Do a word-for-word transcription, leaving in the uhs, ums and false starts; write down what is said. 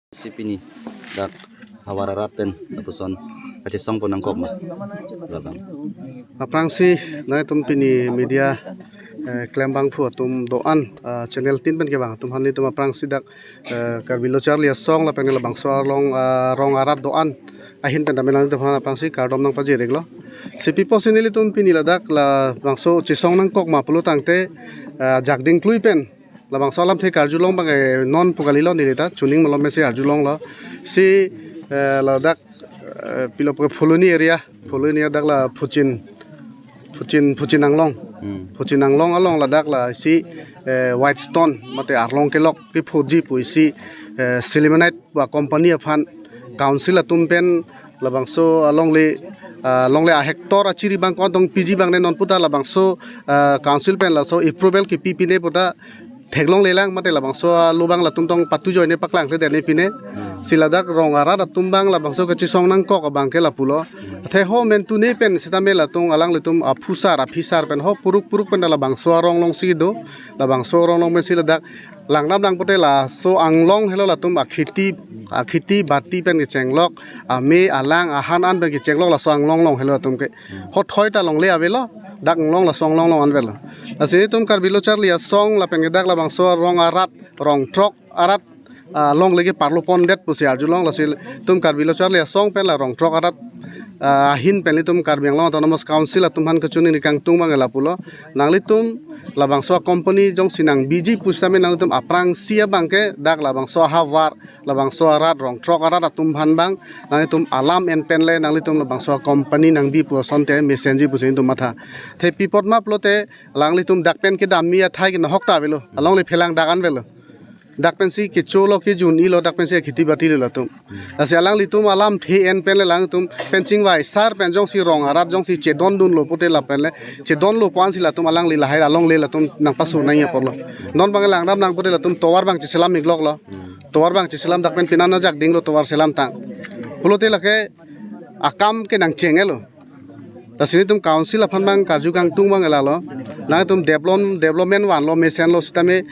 Si pini dak havar arat pen lapuson kachesong pon nangkok ma. Labang. Aphrangsi nangtum pini media, eh, klembangphu atum do-an, ah, channel tin pen kevang atum aphan nelitum aphrangsi dak, eh, Karbi Lo Charli Asong lapen labangso arong, ah, rong arat do-an ahin pen tame nangtum aphan aphrangsi kardom nangpajir-iklo. Si pi apotsi nelitum pini ladak labangso chesong nangkok ma pulo tangte, ah, jakding klui pen labangso alamthe karjulong abang, eh, non pu kalilo neli ta chuning malom pensi arjulonglo. Si, eh, ladak, eh, pilo ke Phuloni area, Phuloni dak la Phuchin, Phuchin, Phuchin Anglong. Hmm. Phuchin Anglong along ladak la isi, eh, Whitestone mate arlong kelok kephoji pu isi, eh, Sillimanite ba company aphan council atum pen labangso alongle, ah, longle a hectare achiri abang ko-an tong piji abang ne non puta labangso, ah, council pen laso approval kepi pine puta theklonglelang mate labangso, ah, lo abang latum tong patu ajoine paklangkledetne pine. Hmm. Si ladak rong arat atum abang labangso kachesong nangkok abang ke lapulo. Athe ho mentune pen sitame latum alanglitum aphusar aphisar pen ho puruk puruk pen labangso arong alongsi do, labangso arong along pensi ladak langdam nang pute laso anglong helo latum akheti, akheti bati pen kechenglok, ame alang ahan an pen kechenglok laso anglong along helo latum ke. Hothoi ta longle avelo, dak anglong laso anglong along an avelo. Lasi nelitum Karbi Lo Charli Asong lapen ke dak labangso rong arat, rong throk arat, ah, longle keparlo pondet pusi arjulong. Lasi nelitum Karbi Lo Charli Asong pen la rong throk arat, ah, ahin pen nelitum Karbi Anglong Autonomous Council atum aphan kachiningri kangtung abang lapulo. Nanglitum labangso company jongsi nangbiji pusitame nanglitum aphrangsi abang ke dak labangso havar, labangso arat, rong throk arat atum aphan abang nanglitum alam en pen le nanglitum labangso company nangbi pu asonte mesenji pusi nelitum matha. Athe pi apot ma pulote alanglitum dak pen kedamji athai ke nahok ta avelo, alongle phelang dak an avelo. Dak pensi kecholo kejun-ilo, dak pensi kheti bati lo latum. Lasi alanglitum alamthe en pen le alangtum pen chingvai sar pen jongsi rong arat jongsi chedondunlo pute lapen le chedonlo pu ansi latum alangli lahai alongle latum nangpasu nangji aporlo. Non abang langdam nang pute latum tovar abang cheselam-ikloklo. Tovar abang cheselam dak pen pini an ajakdinglo tovar selam tang. Pulote lake akam ke nangcheng-etlo. Lasi nelitum council aphan abang karju kangtung abang lalo. Nangtum develop, development vanlo mesenlo sitame